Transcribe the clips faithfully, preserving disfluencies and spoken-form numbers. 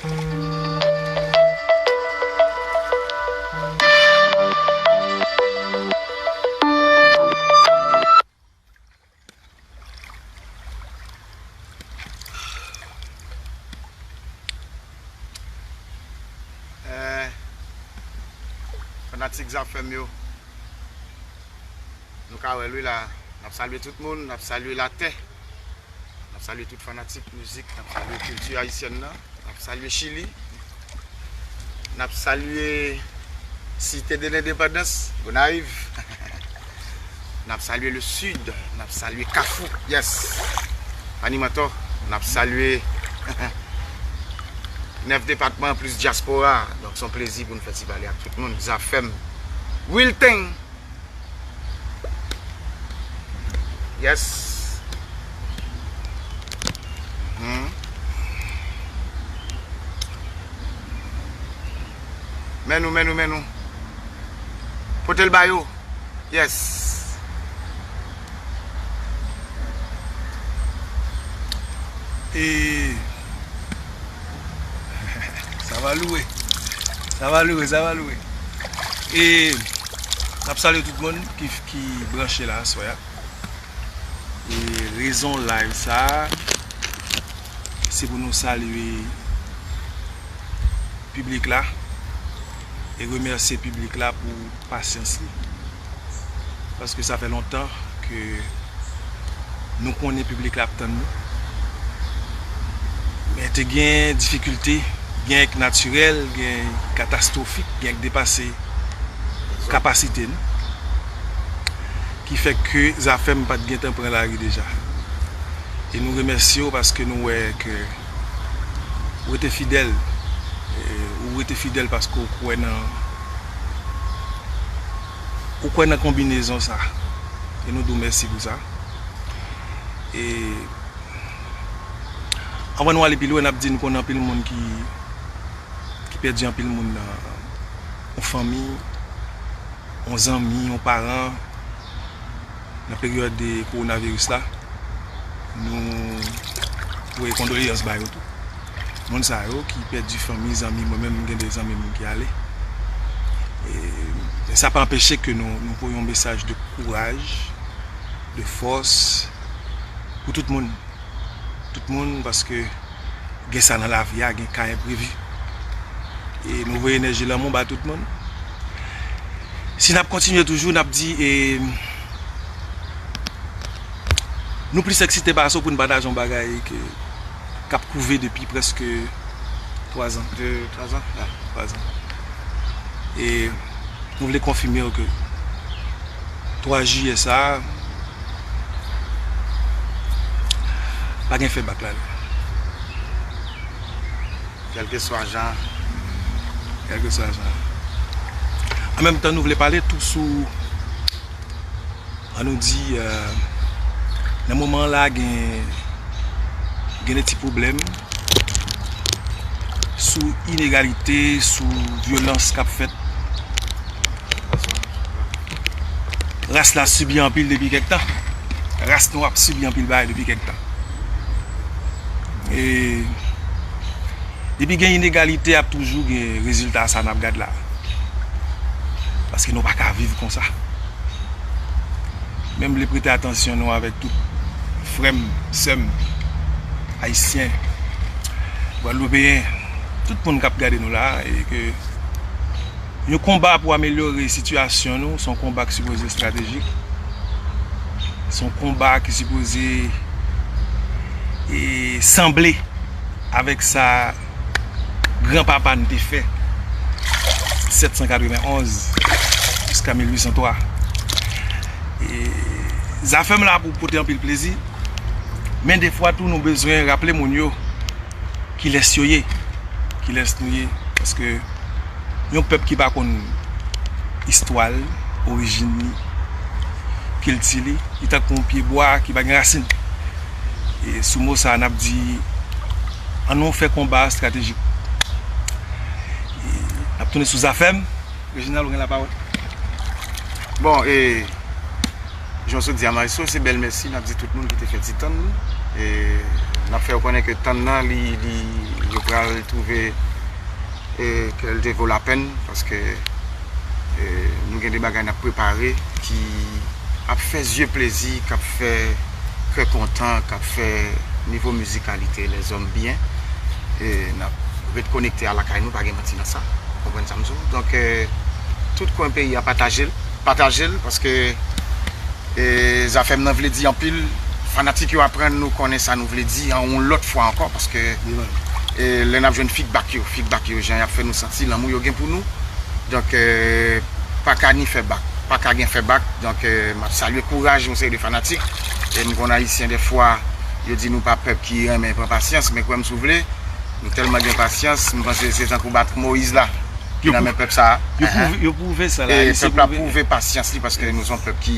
Eh, fanatik Zafèm yo, nou ka wè l wi la. N ap salye tout moun, n ap salye latè, n ap salye tout fanatik mizik, n ap salye kilti ayisyèn nan, n ap salye Chili, n ap salye Site de Lendepandans, Gonayiv. N ap salye le Sud, n ap salye Kafou, yes. Animatò, n ap salye nèf depatman plis dyaspora. Donk, se yon plezi pou n fè ti pale ak tout moun. Zafèm, Real Thing. Yes. Hmm. Men nou, men nou, men nou. Pote l ba yo. Yes. E sa va louwe. Sa va louwe, sa va louwe. E n ap salye tout moun ki, ki branche la aswè a. E rezon live sa a, se pou nou salye piblik la e remèsye piblik la pou pasyans li. Paske sa fè lontan ke nou konnen piblik la ap tann nou. Men te gen difikilte, gen k natirèl, gen k katastwofik, gen k depase kapasite nou. Ki fè ke Zafèm pa t gentan pran lari deja. E nou remèsye w paske nou wè ke ou rete fidèl. E ou rete fidèl paske ou kwè nan, ou kwè nan konbinezon sa. E nou di w mèsi pou sa. E anvan nou ale pi lwen, n ap di nou konnen anpil moun ki, ki pèdi anpil moun nan yon fanmi, yon zanmi, yon paran, nan peryòd de kowonaviris la. Nou voye kondoleyans ba yo tou. Moun sa yo ki pèdi fanmi, zanmi, mwen menm, m gen de zanmi m ki ale. E, men sa pa anpeche ke nou, nou voye yon mesaj de kouraj, de fòs pou tout moun. Tout moun, paske gen sa nan lavi a, gen ka enprevi. E nou voye enèji lanmou ba tout moun. Si n ap kontinye toujou, n ap di, e, nou plis eksite pase w pou n pataje yon bagay ke, k ap kouve depi prèske twa zan. De, twa zan? Ya, twa zan. E nou vle konfime w ke twa jiyè sa a, pa gen fè bak la. Kèlkeswa jan. Kèlkeswa jan. An menm tan, nou vle pale tou sou, ann nou di, euh, nan moman la, gen, gen de ti pwoblèm sou inegalite, sou vyolans k ap fèt. Ras la sibi anpil depi kèk tan. Ras nou ap sibi anpil bagay depi kèk tan. E depi gen inegalite, ap toujou gen rezilta sa n ap gad la. Paske nou pa ka viv konsa. Men m vle prete atansyon nou avèk tout frè m, sè m, ayisyen, gwadloupeyen, tout moun k ap gade nou la, e ke yon konba pou amelyore sitiyasyon nou, se yon konba ki sipoze estratejik. Se yon konba ki sipoze, e, sanble avèk sa granpapa n te fè, sèt san katrevenn onz jiska mil uit san twa. E, Zafèm la pou pote anpil plezi, men defwa tou nou bezwen raple moun yo kilès yo ye, kilès nou ye, paske yon pèp ki pa konn istwa l, orijin li, kilti li, li tankou yon pye bwa ki pa gen rasin. E sou mo sa a, n ap di, ann nou fè konba estratejik. E n ap tounen sou Zafèm. Reginald, ou gen lapawòl. Bon, e, jan w sot di a, Maestro, se bèl mèsi n ap di tout moun ki te fè ti tann. E n ap fè yo konnen ke tann nan, li, li, Yo pral twouve, e, ke l te vo lapenn, paske, e, nou gen de bagay n ap prepare ki ap fè zye plezi, k ap fè kè kontan, k ap fè nivo mizikalite lèzòm byen. E, n ap ret konekte a lakay nou, pa gen manti nan sa. Konprann sa m di w? Donk, e, tout kwen peyi a, pataje l, pataje l, paske, e, Zafèm nan vle di anpil. Fanatik yo aprann nou konnen sa nou vle di an yon lòt fwa ankò, paske, e, lè n ap jwenn feedback yo, feedback yo, jan y ap fè nou santi lanmou yo gen pou nou. Donk, e, pa ka ni fè bak, pa ka gen fè bak. Donk, e, m ap salye kouraj yon seri de fanatik. E m konn Ayisyen, dèfwa, yo di nou pa pèp ki renmen pran pasyans, men kwè m si w vle, nou tèlman gen pasyans, m panse se tankou bat Moyiz la ki nan men pèp sa a. Yo pwouve, yo pwouve sa la, e pèp la pwouve pasyans li, paske nou se yon pèp ki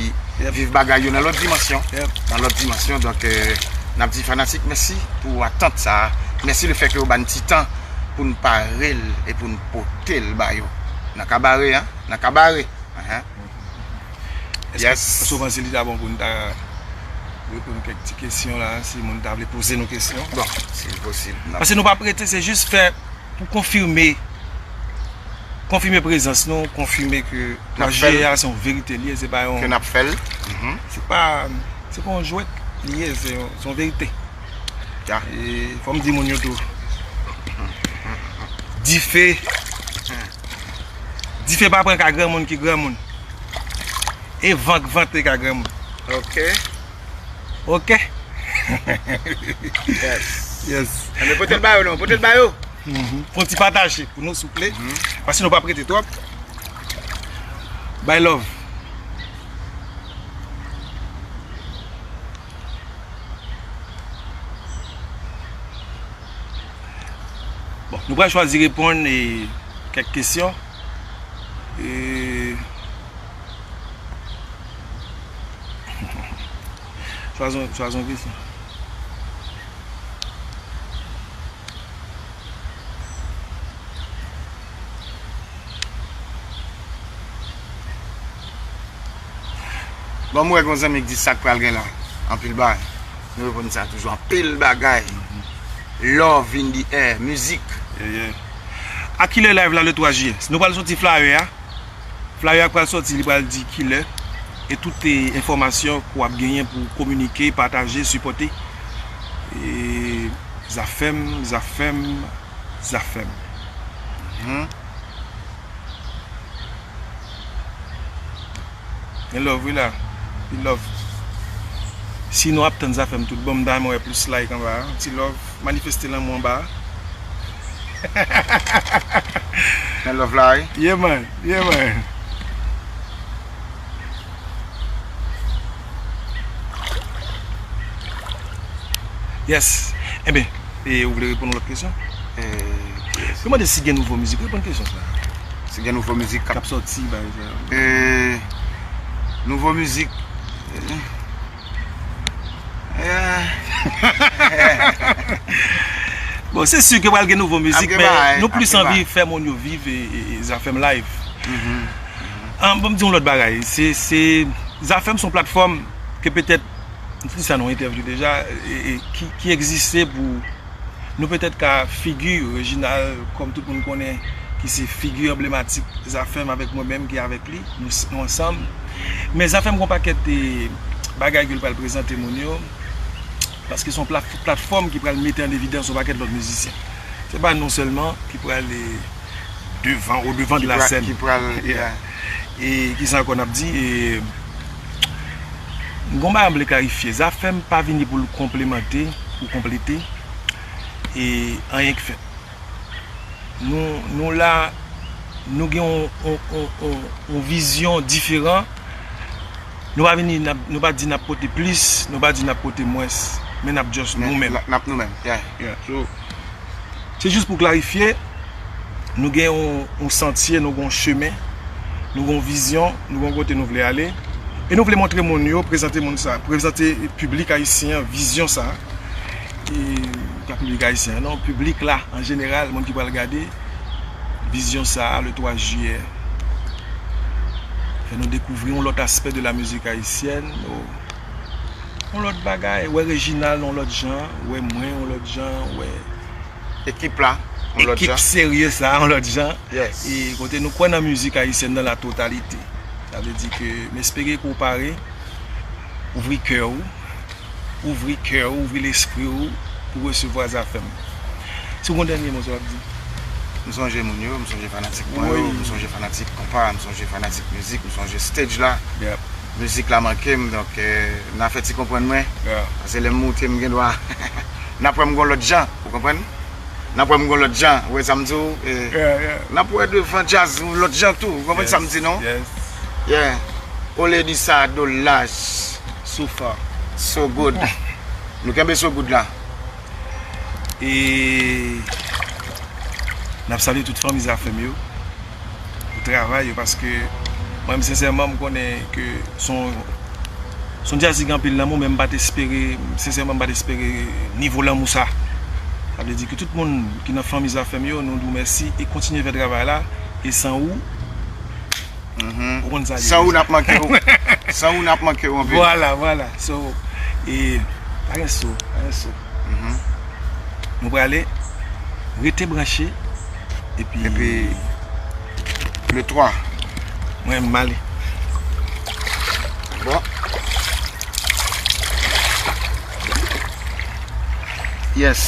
viv bagay yo nan lòt dimansyon. Nan lòt dimansyon, donk, e, n ap di fanatik mèsi pou atant sa a. Mèsi lefètke yo ba n ti tan pou n pare l e pou n pote l ba yo. Nan kabare, an? Nan kabare. Ahan. Èske, èske w panse li ta bon pou n ta reponn kèk ti kesyon la, si moun ta vle poze nou kesyon? Bon, si l posib, n ap... Paske nou p ap rete, se jis fè pou konfime, konfime prezans nou, konfime ke twa jiyè a se yon verite li ye, se pa yon... Ke n ap fè l. Se pa, se pa yon jwèt li ye, se yon, se yon verite. E fò m di moun yo tou. Dife. Dife pa pran ka granmoun ki granmoun. E van k vante ka granmoun. Ok. Ok. Yes. Yes. Enben, pote l ba yo non, pote l ba yo. Fè yon ti pataje pou nou, souple. Paske nou p ap rete twòp. Bay love. Bon, nou pral chwazi reponn, e, kèk kesyon. E, chwazi, chwazi yon kesyon. Bon, m wè gen yon zanmi ki di sa k pral gen la. Anpil bagay. Nou reponn sa toujou. Anpil bagay. Love in the air. Mizik. Yeah, yeah. A kilè live la le twa jiyè? Nou pral soti flyer a. Flyer a pral soti, li pral di kilè. E tout, e, enfòmasyon ke w ap genyen pou kominike, pataje, sipòte. E, Zafèm, Zafèm, Zafèm. Gen love, wi la. Anpil love. Si nou ap tann Zafèm tout bon, m ta renmen wè plis like anba a. Ti love. Manifeste lanmou anba a. Gen love la, wi. Yeah, man. Yeah, man. Yes. Enben, e ou vle reponn yon lòt kesyon? E, yes. Yo mande si gen nouvo mizik. Reponn kesyon sa. Si gen nouvo mizik k ap sòti, bay sa. E, nouvo mizik. E, bon, se si ke pral gen nouvo mizik, men nou plis anvi fè moun yo viv e, e, e Zafèm live. An, bon, m di yon lòt bagay. Se, se, Zafèm se yon platfòm ke petèt, m fin di sa nan yon entèvyou deja, e, e, ki, ki egziste pou nou petèt ka figi Reginald, kòm tout moun konnen, ki se figi anblematik Zafèm avèk mwen menm ki avèk li, nou, nou ansanm. Men Zafèm gen yon pakèt, e, bagay ke l pral prezante moun yo, paske se yon plat-, platfòm ki pral mete an evidans yon pakèt lòt mizisyen. Se pa nou sèlman ki pral, e, devan, au devant de la scène. Ki pral, yeah. E kisa ankò n ap di? E, m gon bagay m vle klarifye. Zafèm pa vini pou l konplemante ou konplete, e, anyen k fèt. Nou, nou la, nou gen yon, yon, yon, yon, yon vizyon diferan. Nou pa vini, n ap, nou pa di n ap pote plis, nou pa di n ap pote mwens, men n ap just nou menm. N ap nou menm, yeah. Yeah, so, se jis pou klarifye, nou gen yon, yon santye, nou gen yon chemen, nou gen yon vizyon, nou gen yon kote nou vle ale. E nou vle montre moun yo, prezante moun sa, prezante piblik ayisyen an vizyon sa. E, pa piblik ayisyen an non, piblik la, an jeneral, moun ki pral gade, vizyon sa a, le twa jiyè. Fè nou dekouvri yon lòt aspè de la mizik ayisyèn, yon, yon lòt bagay, wè Reginald yon lòt jan, wè mwen yon lòt jan, wè Ekip la, yon lòt jan. Ekip serye sa, yon lòt jan. Yes. E kote nou kwè nan mizik ayisyèn nan la totalite. Sa vle di ke m espere ke w pare, ouvri kè w, ouvri kè w, ouvri lespri w pou resevwa Zafèm. Si w gon dènye mo sa w ap di. M sonje moun yo, m sonje fanatik mwen yo, m sonje fanatik konpa, m sonje fanatik mizik, m sonje stage la. Mizik la manke m, donk n a fè ti konprann mwen. Paske lè m moute, m gen dwa n ap wè m gon lòt jan, ou konprann? N ap wè m gon lòt jan, ou wè sa m di w? N ap wè devan djaz yon lòt jan tou, ou konprann sa m di non? Yeah. Olè di sa do laj. So far. So good. Nou kenbe so good la. E n ap salye tout fanmi Zafèm yo pou travay yo, paske mwen menm sensèman m konnen ke se yon se yon djaz ki gen anpil lanmou, men m pa t espere, sensèman m pa t espere nivo lanmou sa. Sa vle di ke tout moun ki nan fanmi Zafèm yo, nou di w mèsi e kontinye fè travay la. E san ou, ou konn sa ye. San ou n ap manke w. San ou n ap manke w anpil. Vwala, vwala. So, e pa gen so, pa gen so. Nou prale, rete branche, epi Epi le twa. Mwen m ale. Bon. Yes.